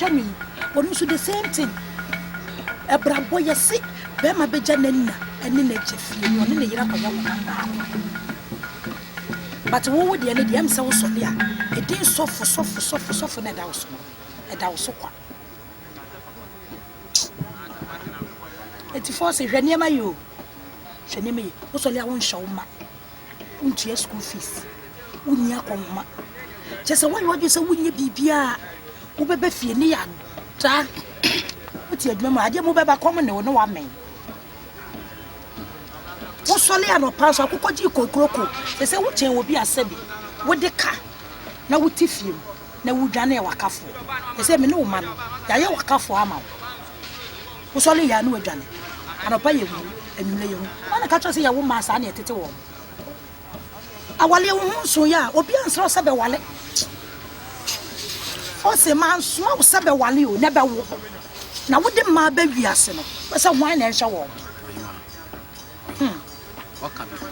wohwɛ no yi, ɔno nso the same thing. Ɛbrabɔ yɛse bɛrima bɛgya n'ana ne n'agya fie na ɔne ne yere akɔyɛ honam baako. But wo wo deɛ no deɛ ɛm sɛ wosɔre a, ɛdin sɔfo sɔfo sɔfo sɔfo na ɛda wo so no, ɛda wo so kwa. Eti fɔɔse hwɛ nneɛma yie o, hwɛ nneɛma yie. Wosɔre a wonhyɛ wo mma. wontua school fees, wonni akɔnhoma. Kyerɛ sɛ woayɛ w'adwene sɛ wonyɛ biribiara, wobɛba fie ne yɛada. Wote adwuma mu a, adeɛ mu bɛba kɔm ne wo ne woamɛn. Wosɔre anɔpa nso akokɔ gye kokuroko. Kyerɛ sɛ wokyɛn obi a sɛbi wode ka na wote fie mu na wodwane w'akafoɔ. Kyerɛ sɛ me ne wo ma no, yɛayɛ w'akafoɔ ama wo. Wosɔre yɛ a na wadwane. Anɔpa yɛ hu, anwummerɛ yɛ hu. Hwan na ka kyerɛ sɛ yɛwo mmaa saa na yɛtete wɔn? Awaleɛ wo ho nso yɛ a, obi ansrɛ wo sɛ bɛwale. Ɔse mansoma wo sɛ bɛwale o, na bɛwo. Na wode mmaa bɛ wiase no, wopɛ sɛ hwan na ɛnhyɛ wɔn? Hmm. Waka bebree.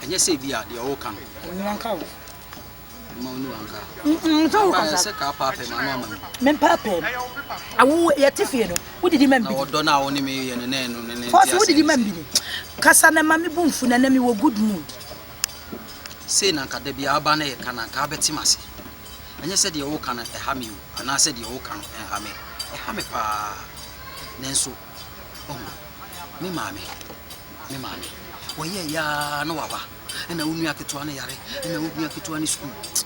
Ɛnyɛ sɛ ebi a deɛ ɔwoka no. Ɛnwa nka wo. Ma wo niwa nka. Sɛ wo kasa. Sɛ kaa paapɛ ma ano ama mi. Me mpaapɛ mu. Awo yɛte fie no, wodidi ma mbidi. Na ɔdɔ no a wo ne me yɛ no na ɛno ne ne nti Fɔsi wodidi ma mbidi. Kasa na ma me bu mfu na na me wɔ good mood. Sei na nka da biara aba na yɛka na nka abɛte m'ase. Ɛnyɛ sɛ deɛ woka no ɛha me o, anaasɛ deɛ woka no ɛnha me. Ɛha me paa. Nanso, ɔhu, me maame, me maame, wɔyɛɛ yaa na waba. Ɛna wo nua ketewa no yare, ɛna wo nua ketewa no sukuu.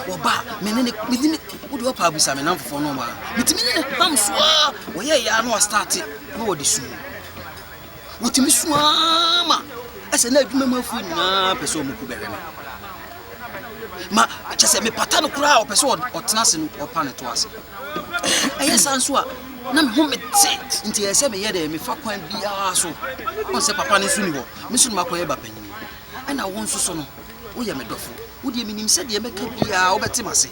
Wɔba me ne ne me ne wo deɛ ɔpa abusa me namfofoɔ no ɔma. Metumi ne ne ham so a wɔyɛ yɛ ano astate na wɔde su. Wɔtumi su ara ma ɛsɛ na adwuma mu afuo nyinaa pɛ sɛ wɔn ku bɛhwɛ me. Ma kyɛ sɛ mepata no koraa ɔpɛ sɛ ɔtena ase no ɔpa ne to ase. Ɛyɛ saa nso a na me ho mete nti ɛyɛ sɛ meyɛ dɛ mefa kwan biara so. Ɔn sɛ papa no nso ni hɔ. Me nso na makɔyɛ ba panyin. Ɛna wo nso so no, woyɛ me dɔfo. Wo deɛ menim sɛ deɛ mɛka biara wobɛte m'ase.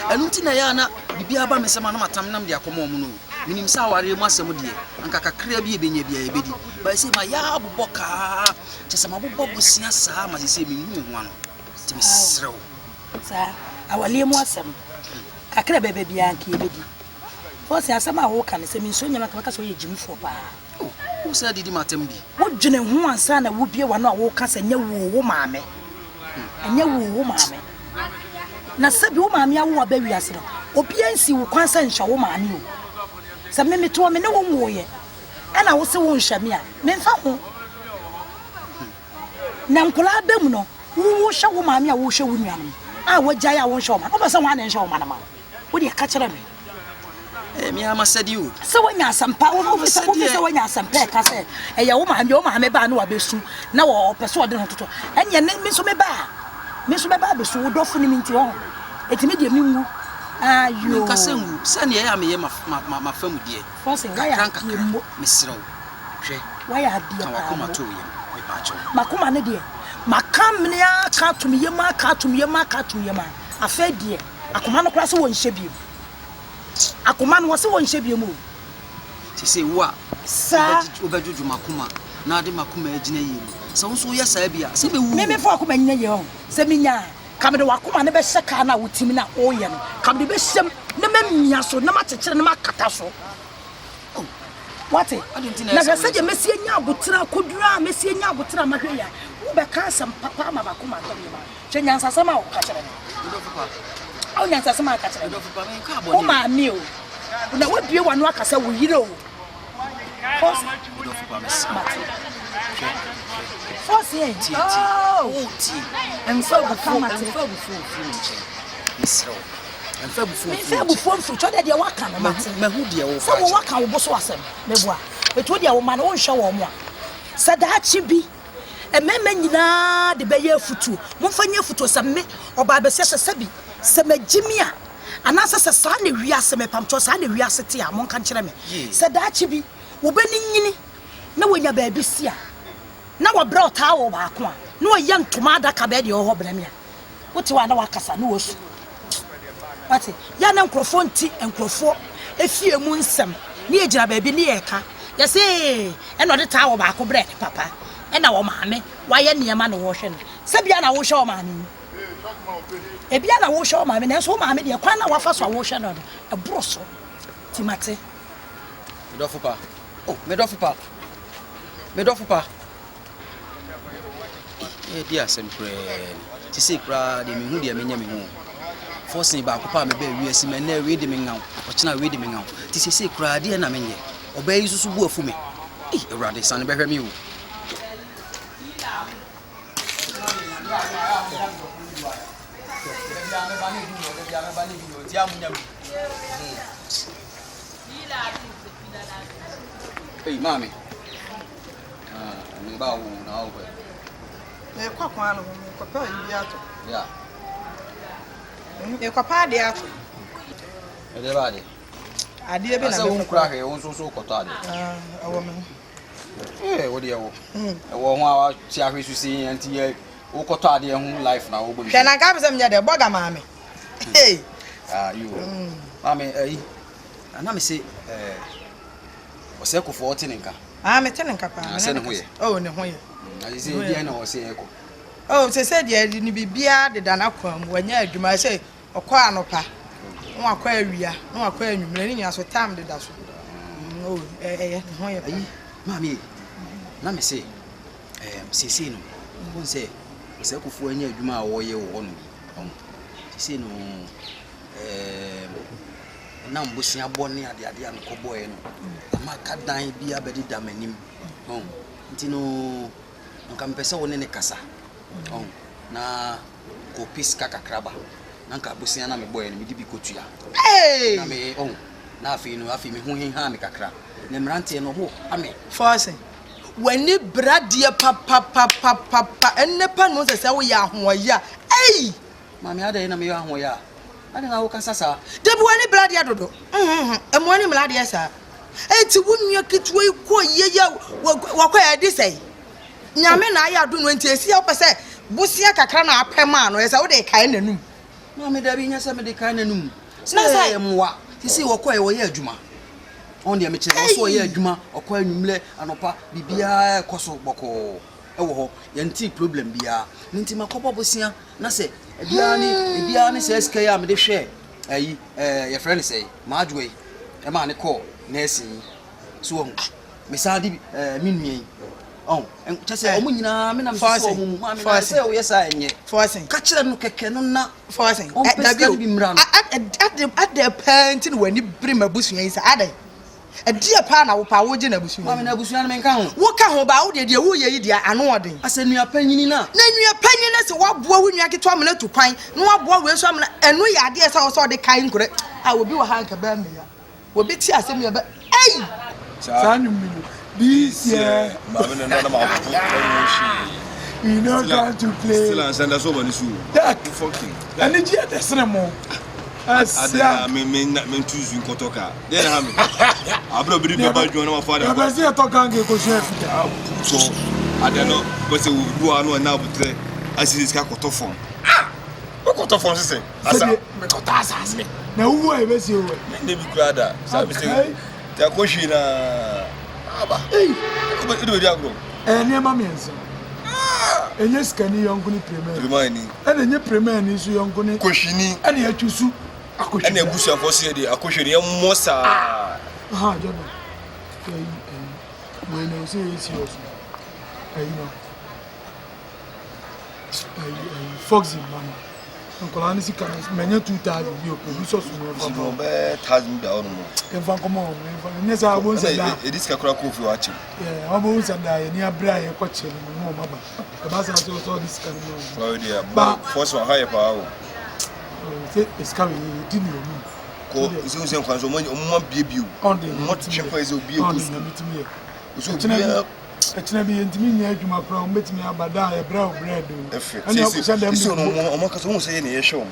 Ɛno nti na ɛyɛ a na biribiara ba me nsam a na matam nam de akɔma wɔn no. Menim sɛ awareɛ mu asɛm deɛ, anka kakra bi a ɛbɛnya biara yɛbɛdi. But seesei mayɛ abobɔ kaa, kyerɛ sɛ mabobɔ bosea saa ma seesei menhu me ho ano. Nti mesrɛ wo. Saa, awareɛ mu asɛm, kakra bɛba biara anka yɛbɛdi. Fɔse asɛm a woka no, sɛ mensuo nyɛ no anka mɛka sɛ woyɛ gyimifoɔ paa. Oh, wo san didi m'atɛm bi. Wodwene ho ansa na wobue w'ano a woka sɛ nyɛ wo o, wo maame. Ɛnyɛ wo o, wo maame. Na sɛbi wo maame awo wo aba wiase no, obiara nsi wo kwan sɛ nhyɛ wo maame o. Sɛ me mete hɔ me ne wo nwoeɛ ɛna wo se wonhyɛ me a, memfa ho. Na nkwadaa ba mu no, wo wohyɛ wo maame a wohwɛ wo nuanom a wagyae a wonhyɛ wo maame. Wopɛ sɛ hwan na ɛnhyɛ wo ma no ma wo? Wo deɛ ka kyerɛ me. Ɛyɛ me ara m'asɛdeɛ o. Sɛ woanya asɛmpa, wofi sɛ wofi sɛ woanya asɛmpa ɛka sɛ ɛyɛ wo maame, wo maame baa na wabesu na ɔpɛ sɛ ɔde ne ho toto. Ɛnneɛ ne me nso me ba a, me nso mɛba abɛsu wo dɔfo ne me nti wɔho. Eti me deɛ menwu. Ayoo. Menka sɛ nwu, sɛdeɛ ɛyɛ a meyɛ m'afa mu deɛ. Fɔse, woayɛ Kakra adeɛ nkakra, mmo. mesrɛ wo, hwɛ. Woayɛ adeɛ Ka paa w'akoma mo. to wo yam, mepaakyɛw. M'akoma no deɛ, maka mene aka ato me yam aka ato me yam aka ato me yam a, afei deɛ. Akoma no koraa sɛ wɔnhyɛ biom. Akoma no wɔse wɔnhyɛ biom o. Sesei wo a Saa. wobɛdwodwo m'akoma na ade m'akoma agyina yie no, sɛ wo nso woyɛ saa bi a, sɛ mɛwu Me o. memfa w'akoma nnyina yie ɔho. Sɛ menya a, ka mede w'akoma no bɛhyɛ kaa no a wotim no a woyɛ no, ka mede bɛhyɛ mu na mamia so na makyekyere na makata so. Oh, Wate? adɛn nti na Na ɛyɛ sɛ hwɛ woyɛ sɛdeɛ saa? mɛsi anya aboterɛ akɔduru a mɛsi anya aboterɛ a mahwɛ yi a, wobɛka asɛm papa ama m'akoma atɔ me yam a. Hwɛ nyansasɛm a ɔka kyerɛ no. Awo nyansasɛm a ɔka kyerɛ no. Wo maame o. Na wabue w'ano aka sɛ wo yere o. Fɔsi. Mate. Fɔsi ɛ. Tie tie. Oh tie. Mfa abufuo mfa abufuo mfiri me nkyɛn. Mesrɛ wo. Mfa abufuo mfiri me nkyɛn. Mfa abufuo mfiri kyɛ deɛ waka no mate. Mahu deɛ wo Sɛ wo waka wo bo so asɛm. Meboa. Etu deɛ wo ma no wonhwɛ wɔn a. Sɛ daakye bi Mmarima nyinaa de bɛyɛ afutuo. Momfa nyɛ afutuo sɛ me, ɔbaa bɛsia sɛ sɛbi, sɛ magye mi a, anaasɛ sɛ saa na wiase, mepamkyɛw, saa na wiase te a, monka nkyerɛ me. Sɛ daakye bi, wo ba no nyini na wanya baabi si a, na wɔbrɛ ɔtaa wɔ baako a, na ɔyɛ ntoma adaka bɛyɛ deɛ ɛwɔ hɔ brɛ me a, Wote hɔ a na wakasa na wasu. Wate? Yɛ na nkurɔfoɔ nti nkurɔfoɔ efie mu nsɛm ne yɛgyina baabi ne yɛka. Yɛse ɛna ɔde taa wɔ baako brɛ ne papa ɛna wɔ maame wayɛ nneɛma na wɔhwɛ no. Sɛ bia na wohwɛ wɔ maame yi. Ebia na wohwɛ wɔ maame nanso wo maame deɛ kwan na wafa so a wohwɛ no no ɛboro so. Nti mate. Me dɔfo pa. Oh, me dɔfo pa. Me dɔfo pa. Ei, ɛdi asɛm koraa ni. Sesei koraa deɛ mehu deɛ menyɛ me ho. Fɔsin baako pa a mebɛɛ wiase mu ɛnɛ wei de me ŋaw, ɔkyena wei de me ŋaw. Ti sesei koraa deɛ na menyɛ. Ɔbaa yi nso so bu afu me. Ei, Awurade, sane bɛhwɛ me o. Ei, maame. Ah, me ba wo na wo kɔ. Mekɔ kwan no ho, mekɔpɛ ayi bi ato. Yeah. Mekɔpɛ adeɛ ato. Ɛdeɛ ba adeɛ? Adeɛ bi na mekɔpɛ. Asɛ wo nkura hwee, wo nso so kɔtɔ adeɛ. Ah, ɛwɔ me ho. Ee, wo deɛ wo. Ɛwɔ ho a wate ahwɛ so sei nti yɛ wokɔtɔ adeɛ ho life na wobɔ. Hwɛ na nka apɛ sɛ menyɛ dɛ bɔga maame. Hey. Ah, yo. Maame, ayi. Ana me se eh ɔsɛ kofoɔ ɔte ne nka. Ah, mete ne nka paa. Sɛ ne ho yɛ. Oh, ne ho yɛ. Na sɛ deɛ na ɔsɛ yɛkɔ. Oh, sɛ sɛ deɛ ne biribiara deda n'akwan mu, wanya adwuma sɛ Ɔkɔ anɔpa, na wakɔ awia, na wakɔ anwummerɛ, ne nyinaa so time deda so. Mm, oh, ɛyɛ, ne ho yɛ pa. Ayi, maame yi, na me se, ɛɛm, seesei no, wohu sɛ Osei Kufuor anya adwuma a ɔreyɛ wɔ hɔnom yi, ɔho. Seesei no, ɛɛm, ɛnam boseabɔ ne adeade a mekɔbɔeɛ no, ama ka dan bi abɛdeda m'anim, ɔho. Nti no, anka mepɛ sɛ wo ne no kasa, ɔho, na kɔpɛ sika kakra ba na nka bosea na mebɔeɛ no mede bi kɔtua na me ɔho na afei no afei me ho hehaa me kakra na mmeranteɛ no ɔmo ha me. Forson, w'ani bra deɛ papapapapa ɛnnɛ pa na wohu sɛ sɛ woyɛ ahoɔyɛ a ei! Maame adɛn na meyɛ ahoɔyɛ a? Adɛn na wokasa saa? Dabi w'ani bra deɛ dodo nhuhu ɛma w'ani mmra deɛ saa enti wo nua ketewa yi kɔ yie yɛ wakɔ ɛde sɛe? Nyame na ayɛ adom no nti esi a wopɛ sɛ bosea kakra na apɛ maa no ɛsɛ wode kae n'anum. Maame dabi nyɛ sɛ mede kae n'anum sɛ ɛyɛ mmoa sisi wɔkɔɛ wɔyɛ adwuma ɔn deɛ mekyerɛ wɔ so ɔyɛ adwuma ɔkɔ anwummerɛ anɔpa biribiara ɛkɔ so bɔkɔɔ ɛwɔ hɔ yɛntee problem biara ne nti makɔbɔ bosea na sɛ ebiara ne ebiara ne sɛ sika yi a mede hwɛ ayi ɛɛ yɛfrɛ no sɛ maadwoa yi ɛmaa ne kɔɔ nɛɛse yi so wɔn mesan de ɛɛ me nua yi Ɔn, kyɛ sɛ ɔmo nyinaa me na me sosɔ ɔmo mu. Maame na sɛ woyɛ saa ɛnyɛ. Ka kyerɛ no kɛkɛ no na ɔmpɛ sika no bi mmra no. Adɛn paa nti na w'ani bere m'abusua yi saa? Adɛn? Ɛdeɛ paa na wopɛ a wogye n'abusua yi? Maame na abusua no menka ho. Woka ho baa wo deɛ deɛ woyɛ yi deɛ ano ɔden. Asɛ nua panyini no a. Na nua panyin no sɛ waboa wo nua ketewa ama no atu kwan na waboa wei nso ama no ɛno yɛ adeɛ sɛ ɔsɛ ɔde kae nkora a obi wɔ ha nka bɛɛ meya. Obi te asɛm yi a ɔbɛ ei! Saa nnwom no mu. This year. Maame no nana ma bo ɛwɔ hwee. We no come to play. Still ansa nda so ɔba ne so. Dak. Fucking. Anigye yɛ dɛ sene mo. Asia. Ade me me me ntu zu nkɔtɔ ka. Deɛ na ha me. Abro biri bɛba adwuma na ma fa da. Yɛbɛ se yɛtɔ kan ke kosua afita. Abutɔ. Ade no bɛsɛ wo du ano na abutrɛ asisi sika kɔtɔ fam. Ah! Wokɔtɔ fam sese. Asa. Mekɔtɔ asase. Na wowu a yɛbɛsie wo ɛ. Menyɛ bi koraa da. Saa bɛsɛ nti akɔhwie na aba. Wode bɛdi agorɔ. Ɛyɛ nneɛma mmiɛnsa. Ɛnyɛ sikani yɔnko ne piremani. Piremani. Ɛna ɛnyɛ piremani nso yɔnko ne. Kɔhwini. Ɛna yɛtwi so akɔhwi. Ɛna abusuafoɔ so yɛ deɛ akɔhwie no yɛmmɔ saa. Aha Jordan. Ɛyi ɛyi. Wei na ɛsɛ yɛ serious. Ɛyi no. Ayi ayi Foxy mma no nkwadaa no sika no manya 2000 bi o obi sɔ so no ɛmfa mma wɔn. Bɛɛ thousand da hɔ nom. Ɛmfa nkɔmɔ wɔn ɛmfa nyɛ saa abɔ nsa da. Ɛdi sika koraa kɔ ofie wakyem. Yɛ abɔ nsa da yɛ ni abere a yɛkɔ kyɛ no mu wɔn aba ɛba saa sɛ ɔsɔ ɔde sika no ma wɔn. Wɔn deɛ ba Foxy wɔn ha yɛ paa o. Sɛ sika wɔ yɛ di ne anim. Kɔ nse nse nkwan so ɔmo ɔmo ma bie bio. Ɔn de ɔmo twɛ kwan sɛ obi ekɔ sukuu. Ɔsɛ obiara. Ɛkyena bi yɛntumi nyɛ adwuma koraa wɔn bɛtumi aba da a yɛbrɛ wo brɛ do. Ɛfɛ sisi sisi wɔn wɔn wɔn akasa wɔn sɛ yɛ na yɛhwɛ wɔn.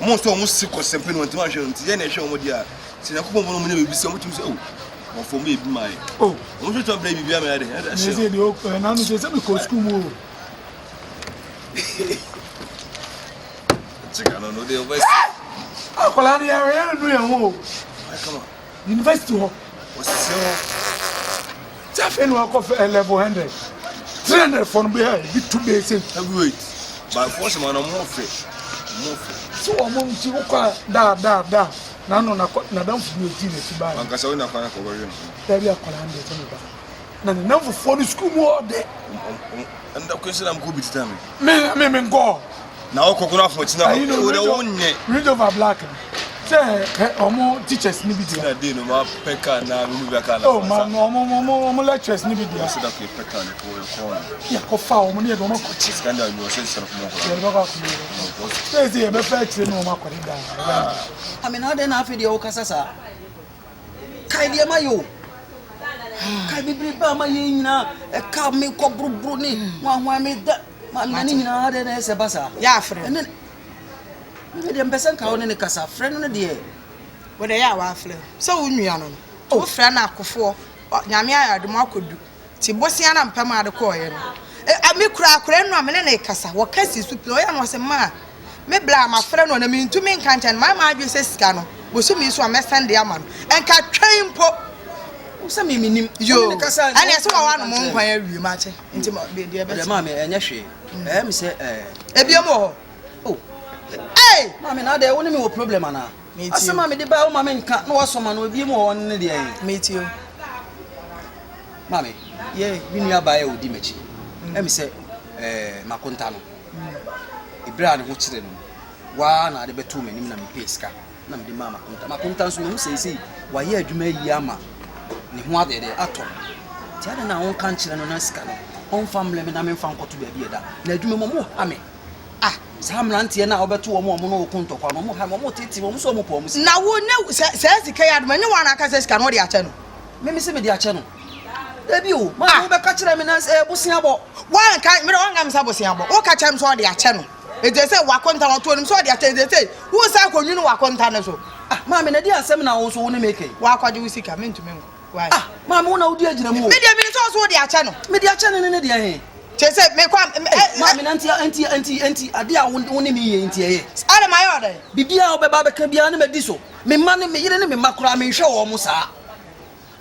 Wɔn sɛ wɔn si kɔ sɛmpe no wɔn ntoma ahwɛ wɔn ti yɛ na yɛhwɛ wɔn deɛ a sɛ nyakopɔn bɔ wɔn nyɛ biribi sɛ wɔn tumi sɛ o wɔn fɔ wɔn yɛ bi maa yɛ. O. Wɔn nso tuma brɛ biribi ama yɛ de. Na ɛsɛ deɛ o ɛna no sɛ sɛ mi kɔ sukuu mu o. Kyika no no de ɔbɛ si. Akwadaa no yɛ yɛ no yɛn ho o. University hɔ. Wɔsisi hɔ. Sɛ afei na wakɔ fɛ level 100. 300 fɔ no bɛyɛ ebi tu bɛyɛ sɛ. Heavyweight. By force ma na ɔmo fɛ. Ɔmo fɛ. Sɛ wɔn nti wokɔ a daa daa daa. N'ano na n'adamfo bi odi n'akyi baa. Ankasa wo na kwan akɔ bɛhwɛ no. Dabi akwadaa no deɛ sɛ me ba. Na ne namfofoɔ no sukuu mu ɔdɛ. Ɛnda kwan sɛ na mkɔ bi tita me. Me me me nkɔ. Na ɔkɔ kɔ n'afɔ akyi na wo de wo nyɛ. Range Rover black no. Sɛ ɛ ɔmo teachers ni bi di. Na day no ma pɛ car na me mu bi car na. Oh ma no ɔmo ɔmo ɔmo lecturers ni bi di. Ɔsɛ da kɔ pɛ car no kɔ yɛ kɔn no. Yɛ kɔ fa ɔmo ne yɛ de ɔmo akɔ kyi. Scandal bi ɔsɛ sɛ kɔmɔ kɔ. Yɛ de bɛkɔ akɔ yɛ. Sɛ sɛ yɛ bɛ fɛ akyire ne ɔmo akɔ ne daa. Ame na adɛn na afei deɛ wokasa saa? Kae deɛ mayɛ o. Kae bebrebe a mayɛ nyinaa ɛka me kɔ boroboro ne hwanhwan me da maame na ne nyinaa adɛn na ɛyɛ sɛ ba saa? Yɛ afrɛ. Ɛne me deɛ mpɛ sɛ nka wo ne ne kasa frɛ no no deɛ. Wo deɛ yɛ a wafrɛ sɛ wo nua no no wofrɛ no akofoɔ Nyame ayɛ adom akɔdu Nti bosea no ampɛ maa de kɔɔeɛ no, e, me kura akwadaa no a me ne no rekasa, wɔka si so pii, ɔyɛ no ɔsɛ maa me bla a mafrɛ no na mentumi nka nkyɛn no, mayɛ m'adwene sɛ sika no, bosome yi so a mɛsɛn de ama no, nka twɛn mpo. Wo sɛ me menim. Yoo, ɛne ɛsɛ wɔwɔ anom nkwan awie makye, nti deɛ ɛbɛte. Maame, ɛnyɛ hwee, ɛyɛ me sɛ ɛɛ. Ebiem wɔ hɔ. Oh. Hey! Maame, na adɛ wo ne me wɔ problem anaa? Asɛm a mede bae wo ma menka na woasɔ ma no ebiem wɔ hɔ ne deɛ. Metie o. Maame, Yeah. Me nua baa a odi m'akyi. Ɛmi sɛ ɛɛ makonta no. Ebere a ne ho kyerɛ no, waa na ade bɛtoo m'anim na mepɛɛ sika na mede maa makonta. Makonta nso mehu seesei wayɛ adwuma yi ama ne ho adɛdɛ atɔ no. Nti adɛn na wonka nkyerɛ no na sika no ɔmfa mmrɛ me na memfa nkɔto baabi ɛda. Na adwuma mu ɔmo ha me. Ah, saa mmeranteɛ no a wobɛto wɔn a wɔn ne wo ko ntɔkwa no, wɔn ha me, wɔn tete wɔn sɛ wɔn pɛ wɔn sika. Na wo ne sɛ saa sika yi adoma nyɛ wɔn na aka sɛ sika no wode akyɛ no. Me me se mede akyɛ no. Dabi o, maa ah. wobɛka kyerɛ me na sɛ eh, bosea bɔ. Wanka, mede wanka me sɛ bosea bɔ. Woka kyerɛ me sɛ ɔde akyɛ no. Ɛgye sɛ wakonta no ɔto onim sɛ ɔde akyɛ ɛgye sɛ wo sɛ akɔnwini wakonta no so. Ah, maame na di asɛm na wo nso wo ne me kɛn. Wakɔgye wo sika, mentumi nkɔ. Why? Ah, maame wo na wodi agyina mu o. Me deɛ menim sɛ ɔso wode akyɛ no. Mede akyɛ no ne ne deɛ he. Kyerɛ sɛ mekɔ a. Ei, maame na nti nti nti nti adeɛ a wo ne me yɛ nti ɛyɛ. Ada mayɛ ɔdɛn? Biribiara a wobɛba abɛka biara ne madi so. Me mma ne me yere ne me mma koraa menhwɛ wɔn saa.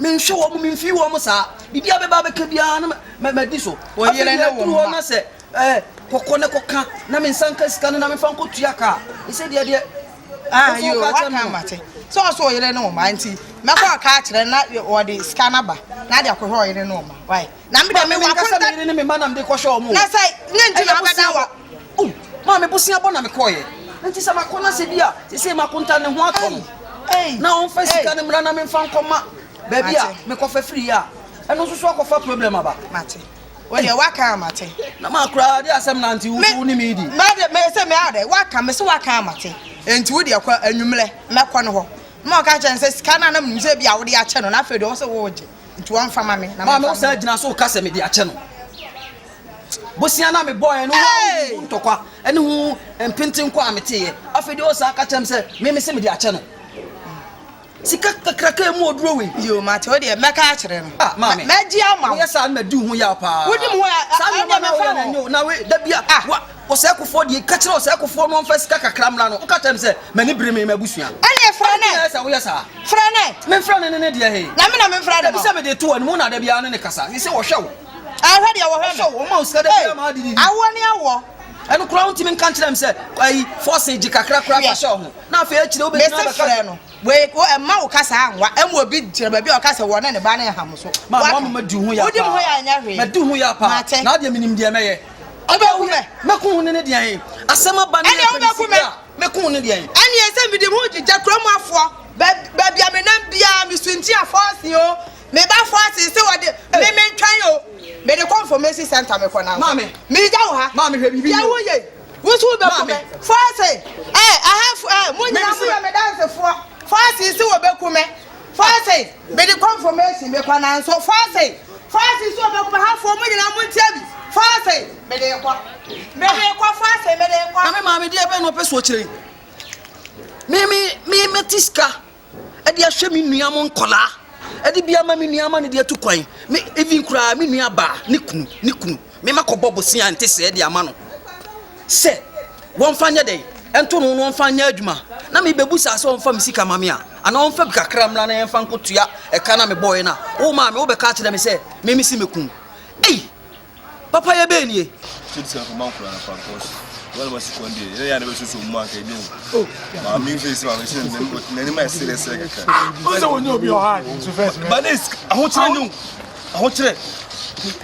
Menhwɛ wɔn, memfii wɔn saa. Biribiara bɛba abɛka biara ne madi so. Wo yere ne wo mma. Afei deɛ aduru hɔ na sɛ ɛɛ kɔkɔ ne kɔka na me nsa nka sika no na mefa nkɔtua ka a, ɛsɛ deɛ deɛ. Ah, yo, waka mate. Sɛ ɔsɛ ɔyere ne wo mma nti mɛkɔ aka akyerɛ na wɔde sika no aba na ade akɔhwɛ ɔyere ne wo mma. Why? Na me deɛ mewɔ akonta. Me yere ne me mma na mede kɔhwɛ wɔn o. Na sɛ ne nti na abɛda wa. Oh, maame bosea bɔ na mekɔɔyɛ. Nti sɛ makɔ na sɛ bi a sese makonta ne ho atɔ no. Na ɔmfa sika no mmra na memfa nkɔma baabi a mekɔfa firi a ɛno nso so akɔfa problem aba. Mate. Wo deɛ waka a mate. Na ma koraa de asɛm na nti wo ne me di. Me de me sɛ me adɛ waka me sɛ waka a mate. Nti wo deɛ kɔ anwummerɛ mɛkɔ no hɔ. Na ɔka kyerɛ no sɛ sika no a na menim sɛ bi a wode akyɛ no na afei deɛ ɔwɔ sɛ wogye. Nti wɔmfa ma me na Maame wo saa gyina so ka sɛ mede akyɛ no. Bosea na mebɔeɛ no ho ntɔkwa ne ho mpentenkɔ a meteeɛ. Afei deɛ ɔsaa ka kyerɛ me sɛ me me sɛ mede akyɛ no. Sika kakraka emu oduro wei. Yoo mate wo deɛ mɛka akyerɛ no. Ah maame. Mɛgye ama wo. Woyɛ saa no madi wo ho yaw paa. Wodi me ho yaw. Saa nneɛma na woyɛ no ɛnyɛ o. Na we da bi a ah. wa ɔsɛkofoɔ deɛ ka kyerɛ ɔsɛkofoɔ no ɔmfa sika kakra mmra no. Woka kyerɛ me sɛ m'ani bere me m'abusua. Ɛneɛ frɛ no ɛ. Sɛ woyɛ saa. Frɛ no ɛ. Memfrɛ no ne ne deɛ he. Na me na memfrɛ no ma wo. Dabi sɛ mede to w'anim, wo na da biara ne no kasa. Sese wɔhwɛ wo. Ahwɛ deɛ wɔhwɛ me. Wɔhwɛ wo, wɔma wo sika da biara ma wode didi. Awoɔ ne awoɔ. Ɛno koraa wontumi nka nkyerɛ me sɛ ayi fɔse gye kakra koraa fa hyɛ wo ho. Na afei akyire wobɛgyina Mese abɛka. frɛ no. Wei wo ɛmma wo kasa anwa. Ɛma obi gyina baabi a ɔka sɛ wɔne ne ba no nham so. Maame wama madi wo ho ya Wodi me ho paa. ya nyɛ hwee. Madi wo ho ya paa. Mate. Na adeɛ menim deɛ mɛyɛ. Wobɛku me. Mɛku wo ne ne deɛn he? Asɛm aba ne Ɛneɛ yɛpɛ ne wobɛku me. sika a. Mɛku wo ne deɛn? Ɛneɛ sɛ mede me ho gyigya kurom afoɔ. Baabi a menam biara mesunti afɔɔse o. Me ba fɔɔse sɛ wɔde me mentwɛn o. Mede kɔ information center mekɔ nanso. Maame. Megya wo ha. Maame hwɛ biribi Deɛ yie o. woyɛ yi, wo nso wobɛku me. Maame. Fɔɔse, ɛ aha ɛ mo nyinaa moyɛ me dansefoɔ. Fɔɔse sɛ wɔbɛku me. Fɔɔse, mede kɔ information mekɔ nanso. Fɔɔse, fɔɔse sɛ wɔbɛku me. Hafoɔ mo nyinaa montie bi. Fɔɔse, mede kɔ. Mede kɔ fɔɔse mede kɔ. Na me maame deɛ bɛn na ɔpɛ sɛ ɔkyerɛ yi? Me me me mɛte sika de ahwɛ me nua mo nkɔlaa ɛde bi ama me nua ama no de atu kwan me even koraa me nua baa ne kunu ne kunu me ma kɔbɔ bosea nte sɛɛ de ama no sɛ wɔmfa nyɛ dɛn ɛnto no no wɔmfa nyɛ adwuma na mebɛbu saa sɛ wɔmfa me sika ma me a anaa wɔmfa bi kakra mmra na yɛmfa nkɔtua ɛka na mebɔeɛ no a wo maa me wobɛka akyerɛ me sɛ me me si mɛkum ei Papa yɛ bɛn nie? Sɛ sika kɔma nkwadaa no fa because. Wɔn ma si kɔn deɛ yɛn yɛ na bɛ soso mu anka ɛnyɛ o. Maame nso esi maame si n'anim ayɛ sere sere kakra. O sɛ wɔnyɛ obi ɔha adi nso fɛs. Ba ne ahokyerɛ nye o ahokyerɛ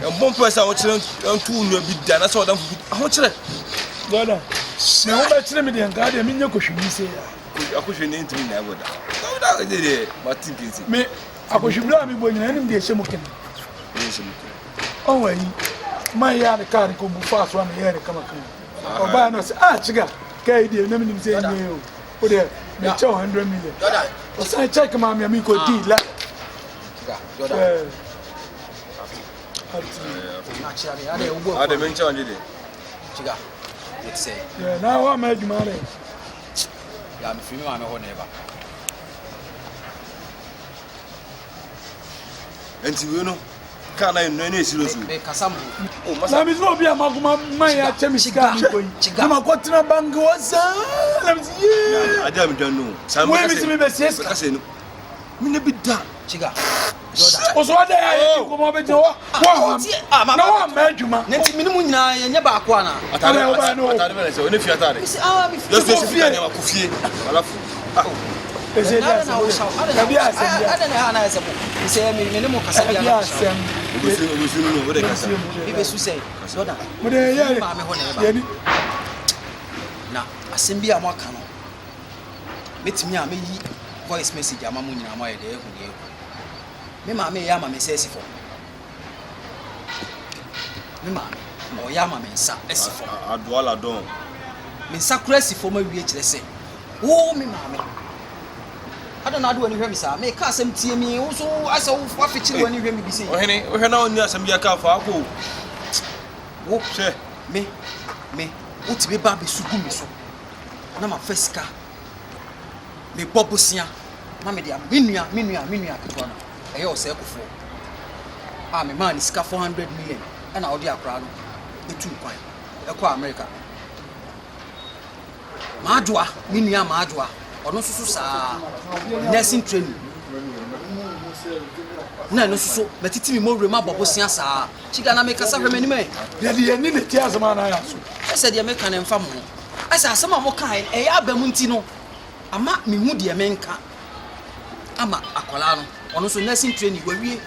ɛbɔ mpɛ sɛ ahokyerɛ nto nua bi da na sɛ ɔdamfo bi ahokyerɛ. Brother, na wo bɛkyerɛ me deɛ nka deɛ menyɛ kɔhwini se ya. Akɔhwini ntumi na ɛbɔ da. Da deɛ deɛ mate nkinsi. Me akɔhwibere a mebɔ nyina ɛnim deɛ ɛhyɛ mu kene. Ɛhyɛ mu kene. Ɔwɔ ayi man yɛ a ne kaa no kɔbu faa so a meyɛɛ no kamakama. Ɔbaeɛ no ɔsɛ ah kyiga kaa yi deɛ na menim sɛ ɛnyɛ o. Wo deɛ mekyɛ wo 100 million. Ɔsan check maa me a mekɔdii la. Ade menkyɛ wo deɛ. Na woama adwuma dɛ. Ya mefiri me maame hɔ na ɛba. Nti wei no kaa na nnua ne esiro so. Mekasa mo. Oh, masa. Na mi sɛ obi a makoma man yɛ akyɛ me sika a mekɔ yi na makɔtena bank hɔ saa na mesi yee. Ade a medwan no. Saa Wei mi si mi bɛsie sika. Mekasa no. Menya bi da. Chiga. Ɔsɔ ɔdɛ yɛ ayɛ di nkɔmɔ bɛgyina hɔ wɔ na wɔamma adwuma. Ne nti mene mu nyinaa yɛnyɛ baako anaa? Atade atade bɛn sɛ ɔne fie atade. Mesi ah me fie. Yɛsɛ fie nneɛma kɔ fie. Alafo. Ah. Ɛsɛ di asɛm. Ɛbi asɛm bi. Ɛdɛ na ɛha na ɛsɛ mo. Sɛ me me ne mo kasa bi ana. Ɛbi asɛm. Obesu obesu no no de kasa. Bi besu sɛ Jordan. Mo de yɛ maame hɔ na ɛba. Na asɛm bi a mo aka no. Mɛtumi a mɛyi voice message ama mo nyinaa mo ayɛ deɛ ɛhu deɛ ɛkɔ. Me maame yɛ ama me nsa asi fam. Me maame ɔyɛ ama me nsa asi fam. Adoa ladon. Me nsa kora asi fam awie kyerɛ sɛ wo me maame. Adɛn na ade w'ani hwɛ me saa? Meka asɛm tie me, wo nso asɛ woafekyere w'ani hwɛ me bi sei. Ɔhene, wohwɛ na wonni asɛm bi aka fa akɔ o. Wo, hwɛ. Me, me, wotumi ba abɛsu gu me so na mafa sika mebɔ bosea na mede ama me nua, me nua, me nua ketewa no, ɛyɛ ɔsɛekofoɔ a memaa no sika 400 million ɛna ɔde akwaraa no ɛtuu kwan ɛkɔɔ America. M'adwoa, me nua M'adwoa, ɔno nso so saa nursing training na ɛno nso so matiti me mmɔwerɛ mu abɔ bosea saa. Chiga na mekasa hwɛ m'anim ɛ. Yɛde yɛn ani na ɛtie asɛm anaa yɛn aso? Ɛsɛ deɛ meka no mfa mo ho. Ɛsɛ asɛm a mokaeɛ no ɛyɛ aba mu nti no ama mehu deɛ menka ama akwadaa no. Ɔno nso nursing training wawie.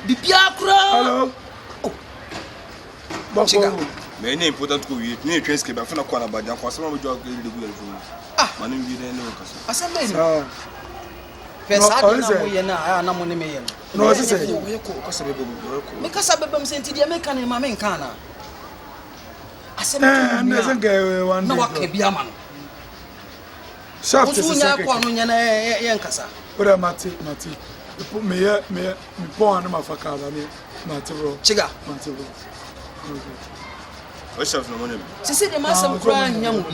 Biribiara koraa. Hello. Oh. Chiga. Mɛ ne important ko wie ne twɛn sika bi afei na kɔ anabagya kɔ asɛm a bɛdwa akɔ de gu yɛn funu. Ah. Ma ne wie ne ne kasa. Asɛm bɛn ni? Hwɛ saa adeɛ no a moyɛ no a na mo ne me yɛ no. Na ɔse sɛ. Ɔyɛ kɔ kasa bɛbɛ mu ɔyɛ kɔ. Me kasa bɛbɛ mu sɛ nti deɛ meka no ma menka anaa? Asɛm to wo nua na waka bi ama no. Shaft Wo nso wonya kɔ no nyɛ na yɛ nkasa. Wode mate mate meyɛ meyɛ mepɔn ano mafa kaa ba me mate bro. Chiga. Mate bro. Okay. Sisi deɛ masɛm koraa nya mu bi.